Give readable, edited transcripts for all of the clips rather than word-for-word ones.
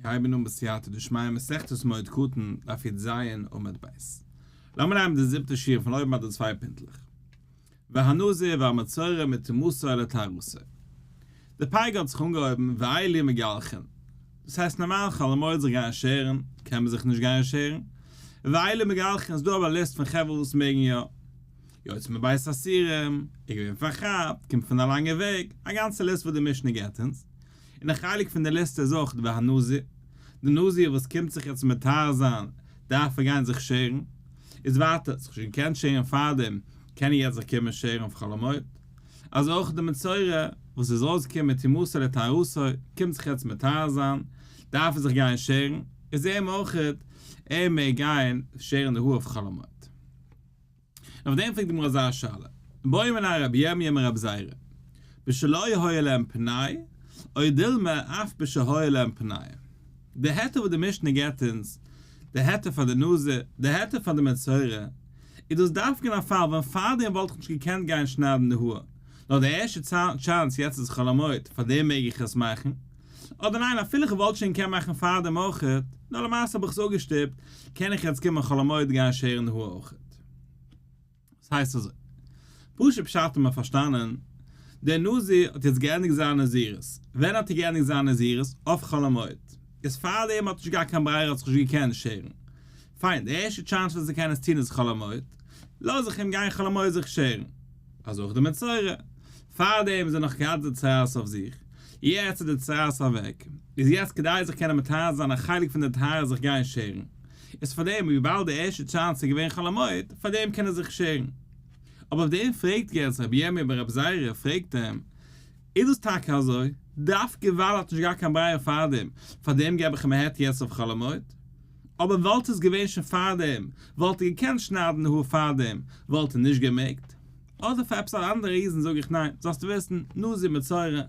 הייבן אן בסייעתא דשמיא מסכת מועד קטן, דף י"ז עמוד ב'. לאמיר נעמען די זיבטע שורה פון אויבן ביי די צוויי פינטלעך. והנזיר והמצורע מטומאתו לטהרתו. די פרק האט זיך אנגעהויבן ואלו מגלחין. דאס הייסט נארמאל חול המועד זיך גיין שערן, קען מען זיך נישט גיין שערן. ואלו מגלחין איז דא אבער א ליסט פון חברה וואס מעגן יא. יוצא מבית האסורים, איז געווען פארכאפט, קומט פון א לאנגע וועג, א גאנצע ליסט וואס די משנה געבט אונז. און א חלק פון די ליסטע איז אויך והנזיר, די נזיר וואס קומט זיך יעצט מטהר זיין דארף ער גיין זיך שערן, איז ווייטער זיך נישט געקענט שערן פארדעם קען ער יעצט זיך קומען שערן אויף חול המועד, אזוי אויך די מצורע וואס איז ארויסגעקומען מטומאתו לטהרתו קומט זיך יעצט מטהר זיין דארף ער זיך גיין שערן, איז אים אויך ער מעג גיין שערן די האר אויף חול המועד. און אויף דעם פרעגט די גמרא אזא שאלה, בעו מיניה רבי ירמיה מרבי זירא, בשלא היה להם פנאי, או דילמא אף בשהיה להם פנאי. די היתר וואס די משנה געבט אונז, די היתר פאר די נזיר, די היתר פאר די מצורע, איז דאס דווקא אין א פאל ווען פארדעם וואלט איך נישט געקענט גיין שניידן די האר, נאר די ערשטע chance יעצט איז חול המועד, פארדעם מעג איך עס מאכן. אדער ניין אפילו איך וואלט שוין געקענט מאכן פארדעם אויכעט, נאר למעשה האב איך עס אפגעשטופט, קען איך יעצט קומען חול המועד גיין שערן די האר אויכעט. עס הייסט אזוי. פשוט פשט האט מען פארשטאנען, דער נזיר האט יעצט געענדיגט זיין נזירות, ווען האט ער געענדיגט זיין נזירות? אויף חול המועד. איז פארדעם האט נישט געהאט קיין ברירה האט זיך נישט געקענט שערן. פיין, די ערשטע chance וואס ער קען עס טון איז חול המועד, לאז איך אים גיין חול המועד זיך שערן. אזוי אויך די מצורע. פארדעם איז ער נאך געהאט די צרעת אויף זיך, יעצט איז די צרעת אוועק, איז יעצט כדי זיך קענען מטהר זיין א חלק פון די טהרה זיך גיין שערן, איז פארדעם וויבאלד די ערשטע chance איז געווען חול המועד, פארדעם קען ער זיך שערן. אבער אויף דעם פרעגט יעצט רבי ירמי' ברבי זירא פרעגט אים, איז דאס טאקע אזוי? דווקא ווייל ער האט נישט געהאט קיין ברירה פארדעם, פארדעם געב איך אים א היתר יעצט אויף חול המועד? אבער וואלט עס געווען שוין פארדעם, וואלט ער געקענט שניידן די האר פארדעם, וואלט ער נישט געמעגט? אדער פאר עפעס אן אנדערע reason זאג איך ניין, זאלסטו וויסן, נזיר מצורע,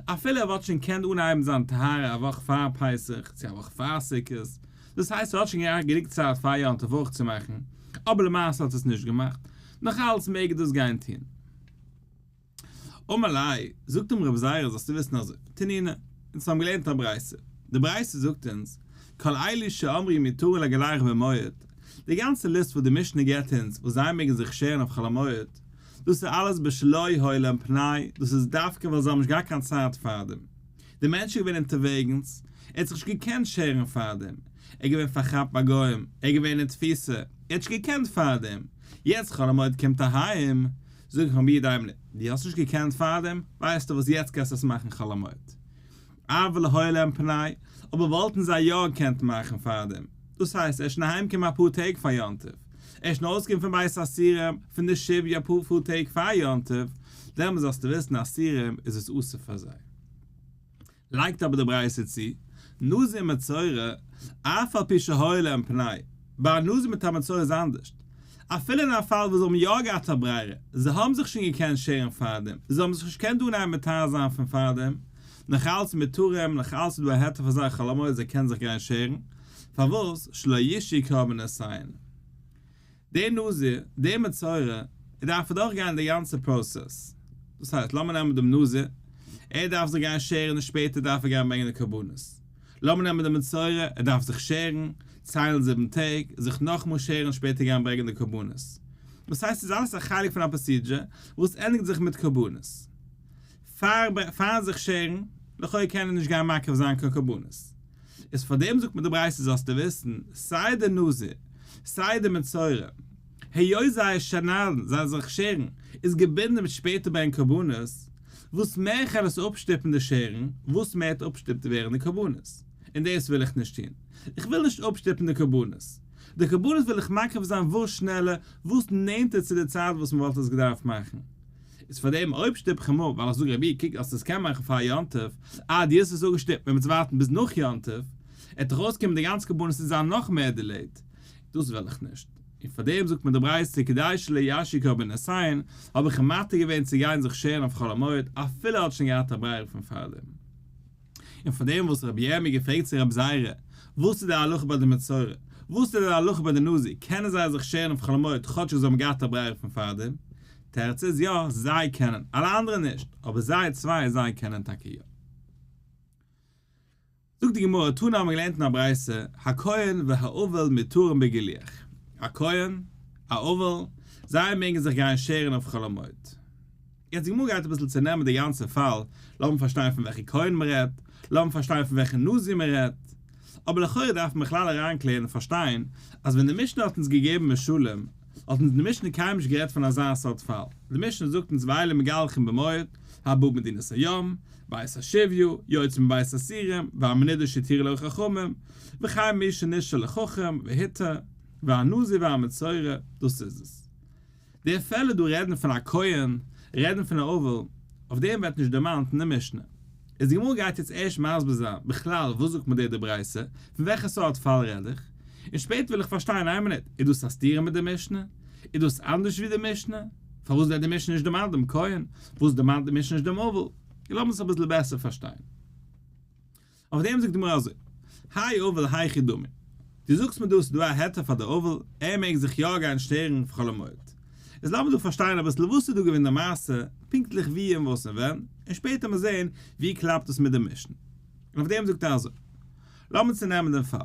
אפילו ער וואלט שוין געקענט אנהייבן זיין טהרה א וואך פאר פסח, צו א וואך פאר סוכות, דאס הייסט ער האט שוין געהאט גענוג צייט פאר יום טוב אויך צו מאכן, אבער למעשה האט ער עס נישט געמאכט, נאך אלץ מעג ער דאס גיין טון. אמר ליה, זאגט אים רבי זירא זאלסטו וויסן אזוי, תנינא, אונז האבן געלערנט א ברייתא, די ברייתא זאגט אונז, כל אלו שאמרו מותרין לגלח במועד, די גאנצע ליסט וואס די משנה געבט אונז וואס זיי מעגן זיך שערן אויף חול המועד, דאס איז אלעס בשלא היה להם פנאי, דאס איז דווקא ווייל זיי האבן נישט געהאט קיין צייט פארדעם. דער מענטש איז געווען אונטערוועגנס, ער האט זיך נישט געקענט שערן פארדעם, ער איז געווען פארכאפט ביי גוים, ער איז געווען אין תפיסה, ער האט נישט געקענט פארדעם, יעצט חול המועד קומט אהיים, זאג איך אים ביד איינמאל, דו האסט נישט געקענט פארדעם, ווייסטו וואס יעצט קענסטו עס מאכן חול המועד. אבל היה להם פנאי, אבער וואלטן זיי יא געקענט מאכן פארדעם, דאס הייסט ער איז שוין אהיימגעקומען אפאר טעג פאר יום טוב, ער איז שוין ארויסגעקומען פון בית האסורים פון די שבי אפאר פאר טעג פאר יום טוב, דעמאלס זאלסטו וויסן אסורים איז עס אסור פאר זיי. לייגט אבער די ברייתא צו, נזיר מצורע, אף על פי שהיה להם פנאי, ביי א נזיר מיט א מצורע איז אנדערשט, אפילו אין א פאל וואס זיי האבן יא געהאט א ברירה, זיי האבן זיך שוין געקענט שערן פארדעם, זיי האבן זיך נישט געקענט אנהייבן מטהר זיין פון פארדעם, נאך אלץ מותרים, נאך אלץ איז דא א היתר פאר זיי חול המועד זיי קענען זיך גיין שערן, פארוואס שלא ישהו קרבנותיהן? דער נזיר, דער מצורע, ער דארף אדורך גיין די גאנצע פראסעס, דאס הייסט לאמיר נעמען דעם נזיר, ער דארף זיך גיין שערן און שפעטער דארף ער גיין ברענגען די קרבנות, לאמיר נעמען דעם מצורע, ער דארף זיך שערן, ציילן זיבן טעג, זיך נאכמאל שערן און שפעטער גיין ברענגען די קרבנות. דאס הייסט ס'איז אלעס א חלק פון א procedure וואס ענדיגט זיך מיט קרבנות. פאר פארן זיך שערן, לכאו' קען ער נישט גיין מקריב זיין קיין קרבנות. איז פאר דעם זאגט מיר די ברייתא זאלסטו וויסן, סיי די נזיר, סיי די מצורע, היות זייער שניידן, זייער זיך שערן, איז געבינדן מיט שפעטער ברענגען קרבנות, וואס מער איך וועל עס אפשטופן די שערן, וואס מער וועט אפשטופט ווערן די קרבנות. און דאס וויל איך נישט טון. איך וויל נישט אפשטופן די קרבנות. די קרבנות וויל איך מקריב זיין וואס שנעלער, וואס נענטער צו די צייט וואס מען וואלט עס געדארפט מאכן. איז פאר דעם אויב שטופ איך אים אפ ווייל איך זאג רבי קוק האסט עס קען מאכן פאר יום טוב, אה דו האסט עס אפגעשטופט מיר מוזן ווארטן ביז נאך יום טוב, עט דאך אויסקומען די גאנצע קרבנות וועט זיין נאך מער delayed, דאס וויל איך נישט. און פאר דעם זאגט מיר די ברייתא כדי שלא ישהו קרבנותיהן, האב איך אים מתיר געווען צו גיין זיך שערן אויף חול המועד אפילו ער האט שוין געהאט א ברירה פון פארדעם. און פאר דעם וואס רבי ירמי' געפרעגט צו רבי זירא, וואס איז די הלכה ביי די מצורע, וואס איז די הלכה ביי די נזיר, קענען זיי זיך שערן אויף חול המועד כאטשיג זיי האבן געהאט א ברירה פון פארדעם? תירוץ איז יא, זיי קענען, אלע אנדערע נישט, אבער זיי צוויי זיי קענען טאקע יא. זאגט די גמרא, תנא האבן מיר געלערנט אין א ברייתא, הכהן והאבל מותרין בגילוח, א כהן, א אבל, זיי מעגן זיך גיין שערן אויף חול המועד. יעצט די גמרא גייט אביסל צונעמען די גאנצע פאל, לאמיר פארשטיין פון וועלכע כהן מען רעדט, לאמיר פארשטיין פון וועלכע נזיר מען רעדט, אבער לכאורה דארף מען בכלל אריינקלערן און פארשטיין אז ווען די משנה האט אונז געגעבן משלים, האט אונז די משנה קיינמאל נישט גערעדט פון אזא סארט פאל, די משנה זאגט אונז ואלו מגלחין במועד, הבא ממדינת הים, בית השביה, יוצא מבית האסורים, והמנודה שהתירו לו חכמים, וכן מי שנשאל לחכם והותר, והנזיר והמצורע, דאס איז עס. די פעלער דא רעדן פון א כהן, רעדן פון א אבל, אויף דעם ווערט נישט דערמאנט אין די משנה. איז די גמרא גייט יעצט ערשט מסביר זיין בכלל וואס זאגט מיר דא די ברייתא, פון וועלכע סארט פאל רעד איך, און שפעטער וויל איך פארשטיין איין מינוט, איז דאס א סתירה מיט די משנה? איז דאס אנדערש ווי די משנה? פארוואס ווערט די משנה נישט דערמאנט דעם כהן? פארוואס דערמאנט די משנה נישט דעם אבל? לאמיר עס אביסל בעסער פארשטיין. אויף דעם זאגט די גמרא אזוי, האי אבל היכי דמי, דו זאגסט מיר דא ס'איז דא א היתר פאר די אבל, ער מעג זיך יא גיין שערן אויף חול המועד. איז לאמיר דא פארשטיין אביסל וואס איז דא געווען די מעשה, פונקטליך ווי און וואס און ווען, און שפעטער מיר זעהן ווי קלאפט עס מיט די משנה. און אויף דעם זאגט ער אזוי, לאמיר צונעמען דעם פאל,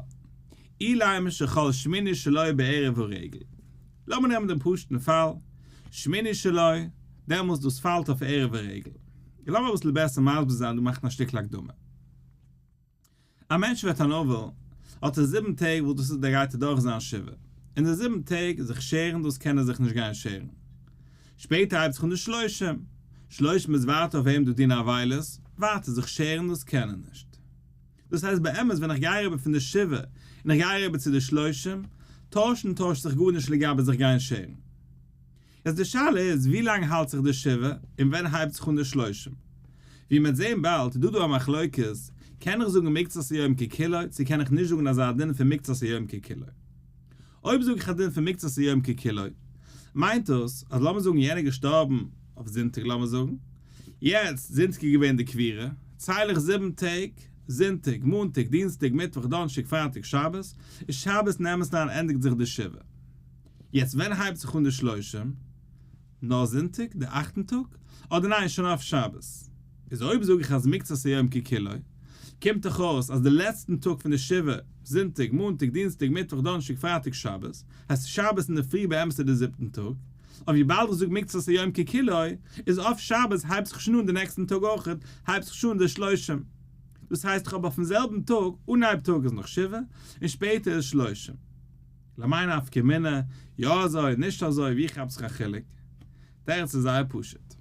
אילימא שחל שמיני שלו בערב הרגל, לאמיר נעמען דעם פשוט'ן פאל, שמיני שלו, דעמאלס דאס פאלט אויף ערב הרגל. און לאמיר אביסל בעסער מסביר זיין דא מאכן א שטיקל הקדמה. א מענטש ווערט אן אבל, האט ער זיבן טעג וואס דאס איז דער גייט ער דורך זיין שבעה. אין די זיבן טעג זיך שערן דאס קען ער זיך נישט גיין שערן. שפעטער הייבט זיך אן די שלושים. שלושים איז ווייטער אויף אים דא דין אבילות, ווייטער זיך שערן דאס קען ער נישט. דאס הייסט באמת ווען איך גיי אריבער פון די שבעה און איך גיי אריבער צו די שלושים, טוישן טוישט זיך גארנישט לגבי זיך גיין שערן. יעצט די שאלה איז ווי לאנג האלט זיך די שבעה און ווען הייבט זיך אן די שלושים? ווי מ'וועט זעהן באלד איז דא דא א מחלוקת, קען איך זאגן מקצת היום ככולו צו קען איך נישט זאגן אזא דין פון מקצת היום ככולו? אויב זאג איך א דין פון מקצת היום ככולו מיינט דאס אז לאמיר זאגן יענער איז געשטארבן אויף זונטאג לאמיר זאגן יעצט זונטאג איז געווען די קבירה צייל איך זיבן טעג זונטאג מאנטאג דינסטאג מיטוואך דאנערשטאג פרייטאג שבת און שבת נעמען אריין ענדיגט זיך די שבעה. יעצט ווען הייבט זיך אן די שלושים? נאר זונטאג די אכטן טאג? אדער ניין שוין אויף שבת? איז אויב זאג איך אז מקצת היום ככולו, קומט דאך אויס אז די לעצטן טאג פון די שבעה, זונטאג, מאנטאג, דינסטאג, מיטוואך, דאנערשטאג, פרייטאג, שבת, הייסט שבת אינדערפרי באמת איז די זיבטן טאג, אבער וויבאלד איך זאג מקצת היום ככולו, איז אויף שבת הייבט זיך שוין אן די נעקסטן טאג אויכעט, הייבט זיך שוין אן די שלושים. דאס הייסט איך האב אויפן זעלבן טאג, אנהייב טאג איז נאך שבעה, און שפעטער איז שלושים. למאי נפקא מינה, יא אזוי, נישט אזוי, ווי כאפט זיך א חילוק? תירוץ איז זייער פשוט.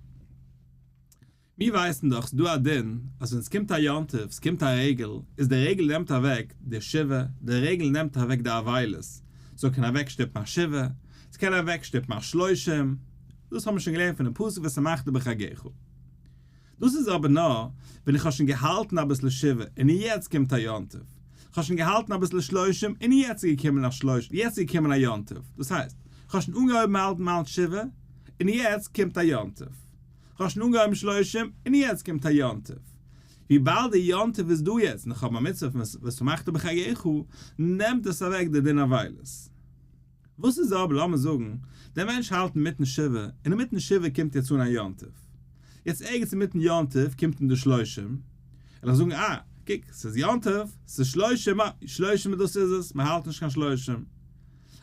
מיר ווייסן דאך ס'דא א דין אז ווען ס'קומט א יום טוב, ס'קומט א רגל, איז די רגל נעמט אוועק די שבעה, די רגל נעמט אוועק די אבילות, ס'זאל קענען אוועקשטופן א שבעה, ס'קען אוועקשטופן א שלושים, דאס האבן מיר שוין געלערנט פונעם פסוק ושמחת בחגך. דאס איז אבער נאר ווען איך האב שוין געהאלטן אביסל שבעה און יעצט קומט א יום טוב. איך האב שוין געהאלטן אביסל שלושים און יעצט איז געקומען א שלושים, יעצט איז געקומען א יום טוב. דאס הייסט, איך האב שוין אנגעהויבן האלטן מיין שבעה און יעצט קומט א יום טוב. איך האב שוין אנגעהויבן שלושים און יעצט קומט א יום טוב. וויבאלד די יום טוב איז דא יעצט און איך האב א מצוה פון ושמחת בחגך, נעמט עס אוועק די דין אבילות. וואס איז אויב לאמיר זאגן דער מענטש האלט אינמיטן שבעה, און אינמיטן שבעה קומט יעצט אן א יום טוב, יעצט ערגעץ אינמיטן יום טוב קומט אן די שלושים, וועל איך זאגן אה, קוק, ס'איז יום טוב, ס'איז שלושים, אה, שלושים דאס איז עס, מען האלט נישט קיין שלושים.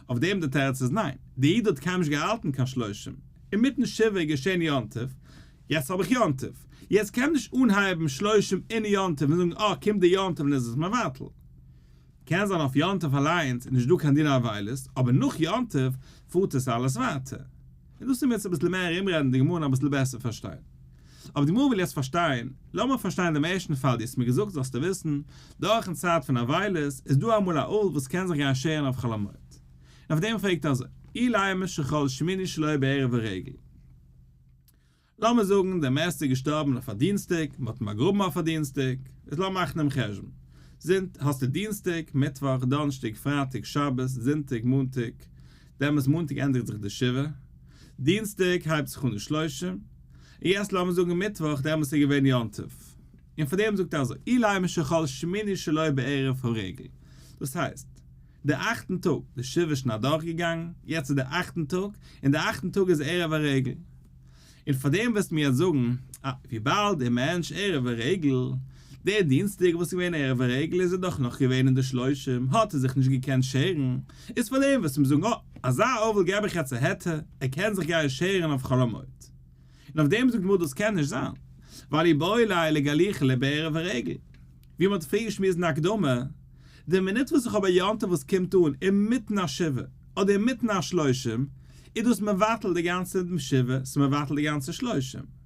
אויף דעם די תירוץ איז ניין, דער איד האט קיינמאל נישט געהאלטן קיין שלושים, אינמיטן שבעה איז געשען יום טוב, יעצט האב איך יום טוב, יעצט קען מען נישט אנהייבן שלושים אין יום טוב און זאגן אה, קומט די יום טוב און איז עס מבטל. קען זיין אויף יום טוב אליינס איז נישט דא קיין דין אבילות, אבער נאך יום טוב פארט עס אלעס ווייטער. און דאס איז מיר יעצט אביסל מער ארומרעדן די גמרא און אביסל בעסער פארשטיין. אבער די גמרא וויל יעצט פארשטיין, לאמיר פארשטיין דעם ערשטן פאל דו האסט מיר געזאגט זאלסטו וויסן, דורכן צייט פון אבילות איז דא אמאל א אבל וואס קען זיך גיין שערן אויף חול המועד. און אויף דעם פרעגט ער אזוי, אילימא שחל שמיני שלו בערב הרגל. לאמיר זאגן דער מת איז געשטארבן אויף א דינסטאג, מען האט אים באגראבן אויף א דינסטאג, איז לאמיר מאכן דעם חשבון, זינט האסטו דינסטאג, מיטוואך, דאנערשטאג, פרייטאג, שבת, זונטאג, מאנטאג, דעמאלטס מאנטאג ענדיגט זיך די שבעה, דינסטאג הייבט זיך אן די שלושים, און יעצט לאמיר זאגן מיטוואך, דעמאלטס איז געווען יום טוב, און פאר דעם זאגט ער אזוי, אילימא שחל שמיני שלו בערב הרגל, דאס הייסט, די אכטן טאג, די שבעה איז שוין אדורכגעגאנגען, יעצט איז די אכטן טאג, און די אכטן טאג איז ערב הרגל. און פאר דעם וועסטו מיר יעצט זאגן, אה, וויבאלד דער מענטש ערב הרגל, דער דינסטאג וואס איז געווען ערב הרגל איז ער דאך נאך געווען אין די שלושים, האט ער זיך נישט געקענט שערן, איז פאר דעם וועסטו מיר זאגן, אה, אזא אבל געב איך יעצט א היתר, ער קען זיך גיין שערן אויף חול המועד. און אויף דעם זאגט די גמרא דאס קען נישט זיין, ווייל איבעי ליה לגלוחי לבערב הרגל. ווי מען האט פריער געשמועסט אין די הקדמה, די מינוט וואס איך האב א יום טוב וואס קומט אן אינמיטן א שבעה אדער אינמיטן א שלושים, איז דאס מבטל די גאנצע שבעה, ס'איז מבטל די גאנצע שלושים.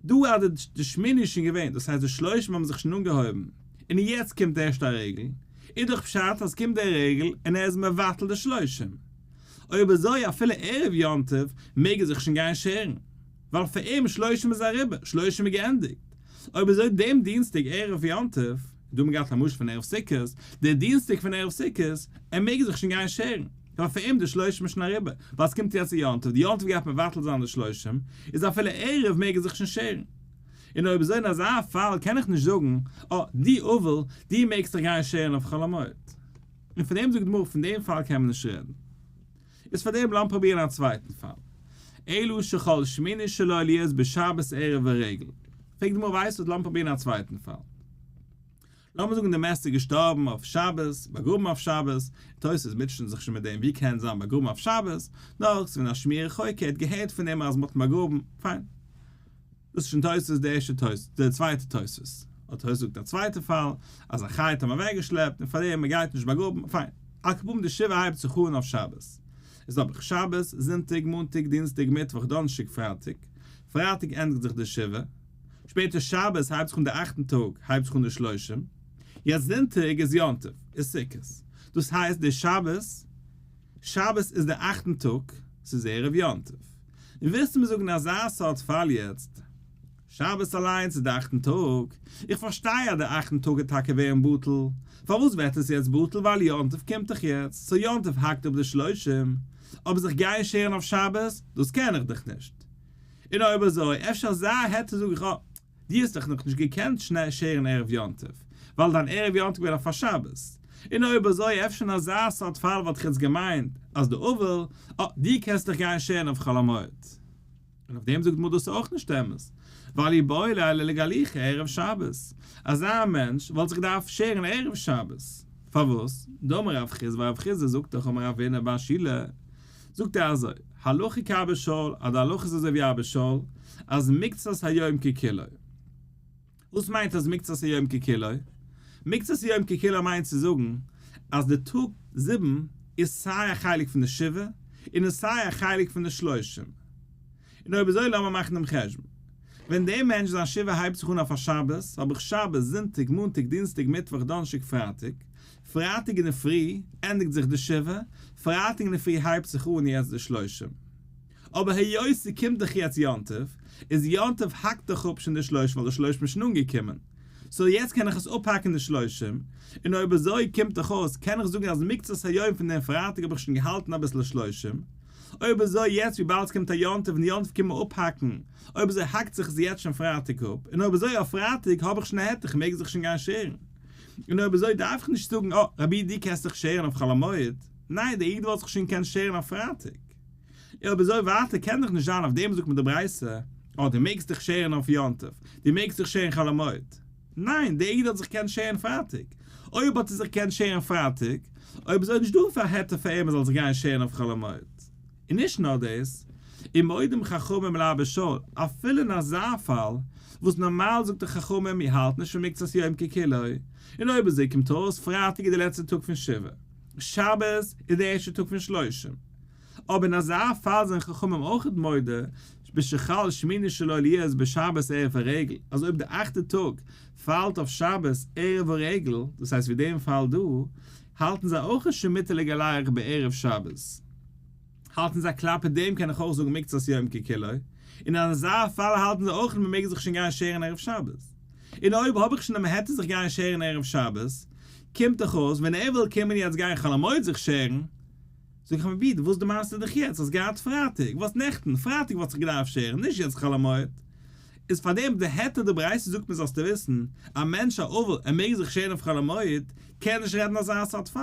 דא אז די שמיני איז שוין געווען, דאס הייסט די שלושים האבן זיך שוין אנגעהויבן, און יעצט קומט ערשט א רגל, איז דאך פשט אז קומט דער רגל און ער איז מבטל די שלושים. אויב אזוי אפילו ערב יום טוב מעג ער זיך שוין גיין שערן, ווייל פאר אים שלושים איז אריבער, שלושים איז געענדיגט. אויב אזוי דעם דינסטאג ערב יום טוב, דא האט מען געהאט א משל פון ערב סוכות, דער דינסטאג פון ערב סוכות, ער מעג זיך שוין גיין שערן, ווייל פאר אים די שלושים איז שוין אריבער, ווייל עס קומט יעצט יום טוב, די יום טוב גייט מבטל זיין די שלושים, איז אפילו ערב מעג ער זיך שוין שערן. און אויב אזוי אין אזא פאל קען איך נישט זאגן, אה, דו אבל, דו מעגסט זיך גיין שערן אויף חול המועד. און פון דעם זאגט די גמרא פון דעם פאל קען מען נישט רעדן. איז פאר דעם לאמיר פרובירן א צווייטן פאל. אלא שחל שמיני שלו להיות בשבת ערב הרגל. פרעגט די גמרא ווייסט וואס לאמיר פרובירן א צווייטן פאל. לאמיר זאגן די מת איז געשטארבן אויף שבת, באגראבן אויף שבת, תוס' מוטשען זיך שוין מיט דעם ווי קען זיין באגראבן אויף שבת, נאר ס'איז געווען א שמועה רחוקה ער האט געהערט פון דעם אז מ'האט אים באגראבן, פיין. דאס איז שוין תוס' די ערשטע תוס', די צווייטע תוס'. אט תוס' זאגט א צווייטע פאל, אז א חי האט אים אוועקגעשלעפט און פארדעם מען גייט נישט באגראבן, פיין. על כל פנים די שבעה הייבט זיך אן אויף שבת. איז האב איך שבת, זונטאג, מאנטאג, דינסטאג, מיטוואך, דאנערשטאג, פרייטאג. פרייטאג ענדיגט זיך די שבעה. שפעטער שבת הייבט זיך אן די אכטן טאג, הייבט זיך אן די שלושים. יעצט זונטאג איז יום טוב, איז סוכות. דאס הייסט די שבת, שבת איז די אכטן טאג, ס'איז ערב יום טוב. און ווילסטו מיר זאגן אזא סארט פאל יעצט? שבת אליינס איז די אכטן טאג, איך פארשטיי אז די אכטן טאג וועט טאקע ווערן בטל, פארוואס ווערט עס יעצט בטל ווייל יום טוב קומט דאך יעצט, so יום טוב האקט אפ די שלושים, אבער זיך גיין שערן אויף שבת, דאס קען איך דאך נישט. און אויב אזוי אפשר אזא היתר זאג איך אה. דו האסט דיך נאכנישט געקענט שנעל שערן ערב יום טוב, ווייל דיין ערב יום טוב געווען אויף א שבת. און אויב אזוי אפשר אין אזא סארט פאל וואלט איך יעצט געמיינט אז די אבל, אה, דו קענסט דיך גיין שערן אויף חול המועד. און אויף דעם זאגט מר דאס איז אויך נישט אמת, ווייל איבעי ליה לגלוחי ערב שבת. אזא מענטש וואלט זיך געדארפט שערן ערב שבת. פארוואס? דאמר רב חסדא, ווייל רב חסדא זאגט דאך אמר רב הונא בר שילא, זאגט ער אזוי, הלכה כאבא שאול, אז די הלכה איז אזוי ווי אבא שאול, אז מקצת היום ככולו. וואס מיינט אז מקצת היום ככולו? מקצת היום ככולו מיינט צו זאגן אז די טאג זיבן איז סיי א חלק פון די שבעה און איז סיי א חלק פון די שלושים. און אויב אזוי לאמיר מאכן דעם חשבון. ווען דער מענטש זיין שבעה הייבט זיך אן אויף א שבת, האב איך שבת, זונטאג, מאנטאג, דינסטאג, מיטוואך, דאנערשטאג, פרייטאג. פרייטאג אינדערפרי ענדיגט זיך די שבעה, פרייטאג אינדערפרי הייבט זיך אן יעצט די שלושים. אבער היות ס'קומט דאך יעצט יום טוב, איז יום טוב האקט דאך אפ שוין די שלושים ווייל די שלושים איז שוין אנגעקומען. so יעצט קען איך עס אפהאקן די שלושים, און אויב אזוי קומט דאך אויס קען איך זאגן אז מקצת היום פון דעם פרייטאג האב איך שוין געהאלטן אביסל שלושים. אויב אזוי יעצט וויבאלד ס'קומט א יום טוב און יום טוב קען מען אפהאקן, אויב אזוי האקט זיך עס יעצט שוין פרייטאג אפ, און אויב אזוי אויף פרייטאג האב איך שוין א היתר כ'מעג זיך שוין גיין שערן. און אויב אזוי דארף איך נישט זאגן אה, רבי דו קענסט זיך שערן אויף חול המועד, ניין דער איד וואלט זיך שוין געקענט שערן אויף פרייטאג. און אויב אזוי ווייטער קען דאך נישט זיין אויף דעם זאגט מען די ברייתא, אה דו מעגסט דיך שערן אויף יום טוב, דו מעגסט זיך שערן חול המועד. ניין דער איד האט זיך געקענט שערן פרייטאג. אויב האט ער זיך געקענט שערן פרייטאג, אויב אזוי איז נישט דא פאר היתר פאר אים ער זאל זיך גיין שערן אויף חול המועד. און נישט נאר דאס, ומודים חכמים לאבא שאול, אפילו אין אזא פאל, וואס נארמאל זאגט די חכמים מיר האלטן נישט פון מקצת יום ככולו, און אויב אזוי קומט אויס פרייטאג איז די לעצטע טאג פון שבעה, שבת איז די ערשטע טאג פון שלושים. אבער אין אזא פאל זענען חכמים אויכעט מודה בשחל שמיני שלו להיות בשבת ערב הרגל, אז אויב די אכטע טאג פאלט אויף שבת ערב הרגל, דאס הייסט ווי דעם פאל דא, האלטן זיי אויכעט שמותר לגלח בערב שבת. האלטן זיי כלפי דעם קען איך אויך זאגן מקצת יום ככולו, און אין אזא פאל האלטן זיי אויך מען מעג זיך שוין גיין שערן ערב שבת. און אויב האב איך שוין דעם היתר זיך גיין שערן ערב שבת, קומט דאך אויס ווען ער וויל קומען יעצט גיין חול המועד זיך שערן, זאג איך אים רבי וואס דערמאנסטו דיך יעצט, האסט געהאט פרייטאג, וואס נעכטן, פרייטאג וואלט זיך געדארפט שערן, נישט יעצט חול המועד. איז פארדעם די היתר די ברייתא זאגט מיר זאלסטו וויסן, א מענטש א אבל ער מעג זיך שערן אויף חול המועד, קען נישט רעדן אזא סארט פאל,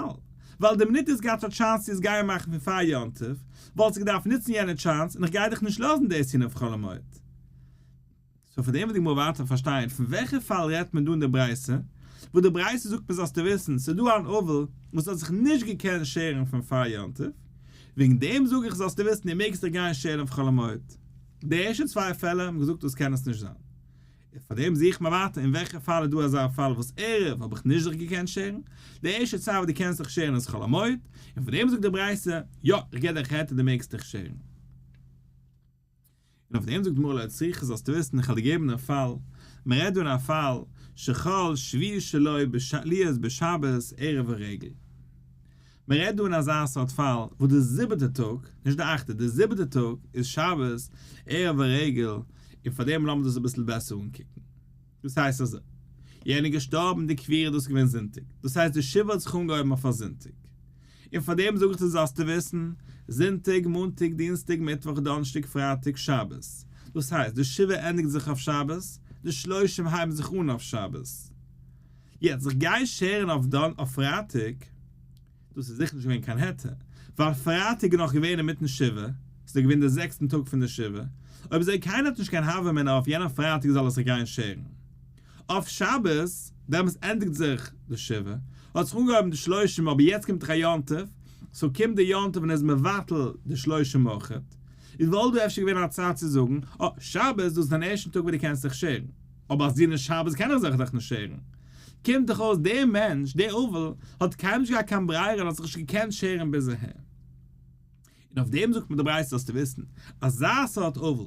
ווייל די מינוט דו האסט געהאט א chance צו עס גיין מאכן פון פאר יום טוב, וואלסטו געדארפט נוצן יענע chance און איך גיי דיך נישט לאזן דאס טון אויף חול המועד. סאו פון דעם וועט די גמרא ווייטער פארשטיין פון וועלכע פאל רעדט מען דא אין די ברייתא, וואס די ברייתא זאגט מיר זאלסטו וויסן ס'איז דא אן אבל וואס האט זיך נישט געקענט שערן פון פאר יום טוב, וועגן דעם זאג איך זאלסטו וויסן דו מעגסט דיך גיין שערן אויף חול המועד. די ערשטע צוויי פעלער האבן געזאגט דאס קען עס נישט זיין. און פאר דעם זוכט מען ווייטער אין וועלכע פאל איז דא אזא פאל וואס ערב האב איך נישט זיך געקענט שערן, די ערשטע צייט וואס דו קענסט זיך שערן איז חול המועד, און פאר דעם זאגט די ברייתא, יא, איך געב דיך היתר דו מעגסט דיך שערן. און אויף דעם זאגט די גמרא לא צריכא זאלסטו וויסן איך וועל דיר געבן א פאל, מען רעדט דא אין א פאל שחל שביעי שלו להיות בשבת ערב הרגל, מען רעדט דא אין אזא סארט פאל וואס די זיבעטע טאג, נישט די אכטע, די זיבעטע טאג איז שבת ערב הרגל, און פאר דעם לאמיר דאס אביסל בעסער אנקוקן. דאס הייסט אזוי, יענער איז געשטארבן די קבורה דאס איז געווען זונטאג, דאס הייסט די שבעה האט זיך אנגעהויבן אויף א זונטאג, און פאר דעם זאג איך דיר זאלסטו וויסן, זונטאג, מאנטאג, דינסטאג, מיטוואך, דאנערשטאג, פרייטאג, שבת, דאס הייסט די שבעה ענדיגט זיך אויף שבת, די שלושים הייבן זיך אן אויף שבת. יעצט זיך גיין שערן אויף דאן אויף פרייטאג, דאס איז זיכער נישט געווען קיין היתר, ווייל פרייטאג איז נאך געווען אינמיטן שבעה, ס'איז דאך געווען די זעקסטן טאג פון די שבעה, אויב אזוי קיינער האט נישט קיין הוה אמינא אויף יענעם פרייטאג זאל ער זיך גיין שערן. אויף שבת, דעמאלס ענדיגט זיך די שבעה, האט זיך אנגעהויבן די שלושים אבער יעצט קומט דאך א יום טוב, סאו קומט די יום טוב און איז מבטל די שלושים אויכעט, איז וואלט דא אפשר געווען א צד צו זאגן, אה, שבת דאס איז דיין ערשטן טאג וואס דו קענסט זיך שערן. אבער אז דין שבת קען איך זיך דאך נישט שערן. קומט דאך אויס דער מענטש, דער אבל, האט קיינמאל נישט געהאט קיין ברירה און האט זיך נישט געקענט שערן ביז אהער. און אויף דעם זאגט מיר די ברייתא זאלסטו וויסן, אזא סארט אבל,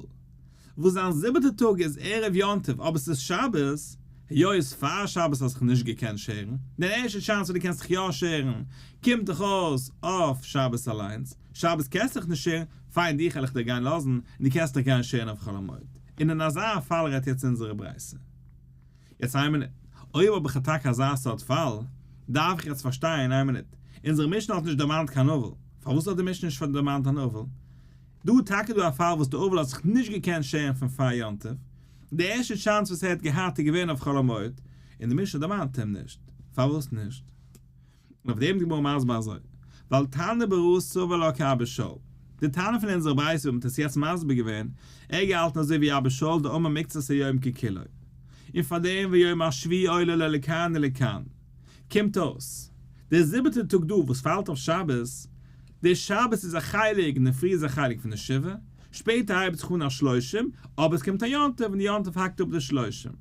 וואס זיין זיבעטע טאג איז ערב יום טוב אבער ס'איז שבת, היות פאר שבת האסט זיך נישט געקענט שערן, דיין ערשטע chance וואס דו קענסט זיך יא שערן, קומט דאך אויס אויף שבת אליינס, שבת קענסט זיך נישט שערן, פיין דיך וועל איך דיר גיין לאזן, און דו קענסט דיך גיין שערן אויף חול המועד. און אין אזא פאל רעדט יעצט אונזערע ברייתא. יעצט איין מינוט, אויב האב איך טאקע אזא סארט פאל, דארף איך יעצט פארשטיין, איין מינוט, אונזערע משנה האט נישט דערמאנט קיין אבל, פארוואס האט די משנה נישט דערמאנט אן אבל? דא איז טאקע דא א פאל וואס די אבל האט זיך נישט געקענט שערן פון פאר יום טוב, די ערשטע chance וואס ער האט געהאט איז געווען אויף חול המועד, און די משנה דערמאנט אים נישט, פארוואס נישט? און אויף דעם איז די גמרא מסביר אזוי, ווייל תנא ברא סבר לה כאבא שאול, די תנא פון אונזערע ברייתא וואס מ'האט עס יעצט מסביר געווען, ער האט געהאלטן אזוי ווי אבא שאול דאמר מקצת היום ככולו, און פאר דעם ויום השביעי עולה לו לכאן ולכאן, קומט אויס, דער זיבעטער טאג דא וואס פאלט אויף שבת, דער שבת איז א חלק און דער פרי איז א חלק פון די שבעה, שפעטער הייבט זיך אן א שלושים, אבער עס קומט א יום טוב און די יום טוב האקט אפ די שלושים.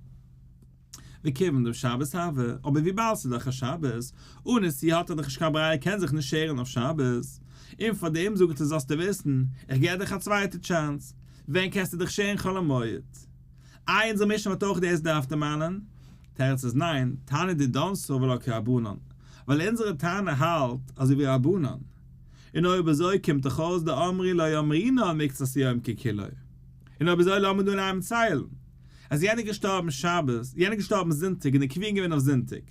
וכיוון דבשבת הוה, אבער וויבאלד ס'איז דאך א שבת, אן נסיעה האט ער דאך נישט קיין ברירה ער קען זיך נישט שערן אויף שבת, און פאר דעם זאגט ער זאלסטו וויסן, איך געב דיך א צווייטע chance, ווען קענסטו דיך שערן חול המועד? איי אונזער משנה וואלט אויך דאס דארף דערמאנען? תירוץ איז ניין, תנא דידן סבר לה כרבנן, ווייל אונזערע תנא האלט אזוי ווי רבנן, און אויב אזוי קומט דאך אויס דאמרי לא אמרינן מקצת היום ככולו, און אויב אזוי לאמיר דא אינאיינעם ציילן. אז יענער געשטארבן שבת, יענער געשטארבן זונטאג און די קבורה געווען אויף זונטאג,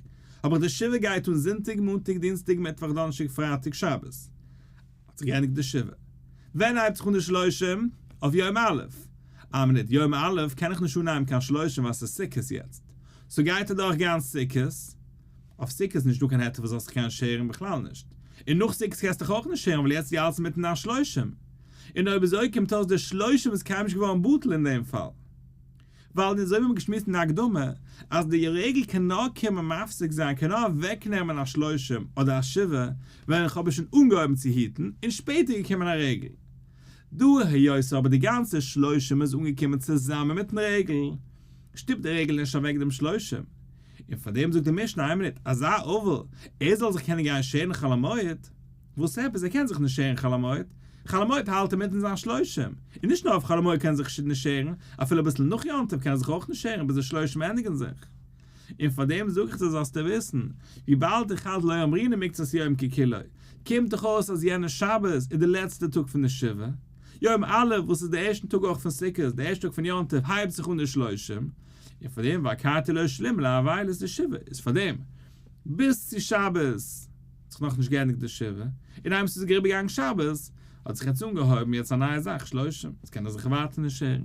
האב איך די שבעה גייט אן זונטאג מאנטאג דינסטאג מיטוואך דאנערשטאג פרייטאג שבת, האט זיך געענדיגט די שבעה. ווען הייבט זיך אן די שלושים? אויף יום א'. א מינוט, יום א' קען איך נישט אנהייבן קיין שלושים ווייל ס'איז סוכות יעצט. סאו גייט אדורך גאנץ סוכות, אויף סוכות איז נישטא קיין היתר וואס זאלסט זיך קענען שערן בכלל נישט, און נאך סוכות קענסטו דיך אויך נישט שערן ווייל יעצט איז אלץ אינמיטן דיין שלושים. און אויב אזוי קומט אויס די שלושים איז קיינמאל נישט געווארן בטל אין דעם פאל. ווייל אזוי ווי מ'האט געשמועסט אין די הקדמה אז די רגל קען נאר קומען מפסיק זיין קען נאר אוועקנעמען א שלושים אדער א שבעה ווען איך האב עס שוין אנגעהויבן צו היטן און שפעטער געקומען א רגל. דא היות אבער די גאנצע שלושים איז אנגעקומען צוזאמען מיטן רגל שטופט די רגל נישט אוועק דעם שלושים. און פארדעם זאגט די משנה איין מינוט אזא אבל ער זאל זיך קענען גיין שערן חול המועד. וואס עפעס? ער קען זיך נישט שערן חול המועד? חול המועד האלט ער מיטן זיין שלושים, און נישט נאר אויף חול המועד קען ער זיך נישט שערן, אפילו אביסל נאך יום טוב קען ער זיך אויך נישט שערן ביז די שלושים ענדיגן זיך. און פאר דעם זאג איך דיר זאלסטו וויסן, וויבאלד איך האלט לא אמרינן מקצת יום ככולו, קומט דאך אויס אז יענע שבת איז די לעצטע טאג פון די שבעה, יום א' וואס איז די ערשטן טאג אויך פון סוכות, די ערשטע טאג פון יום טוב הייבט זיך אן די שלושים, און פאר דעם ואכתי לא שלים לאבילות די שבעה, איז פאר דעם ביז צו שבת. האט זיך נאכנישט געענדיגט די שבעה, און איינמאל ס'איז אריבערגעגאנגען שבת, האט זיך יעצט אנגעהויבן יעצט א נייע זאך שלושים, יעצט קען ער זיך ווייטער נישט שערן.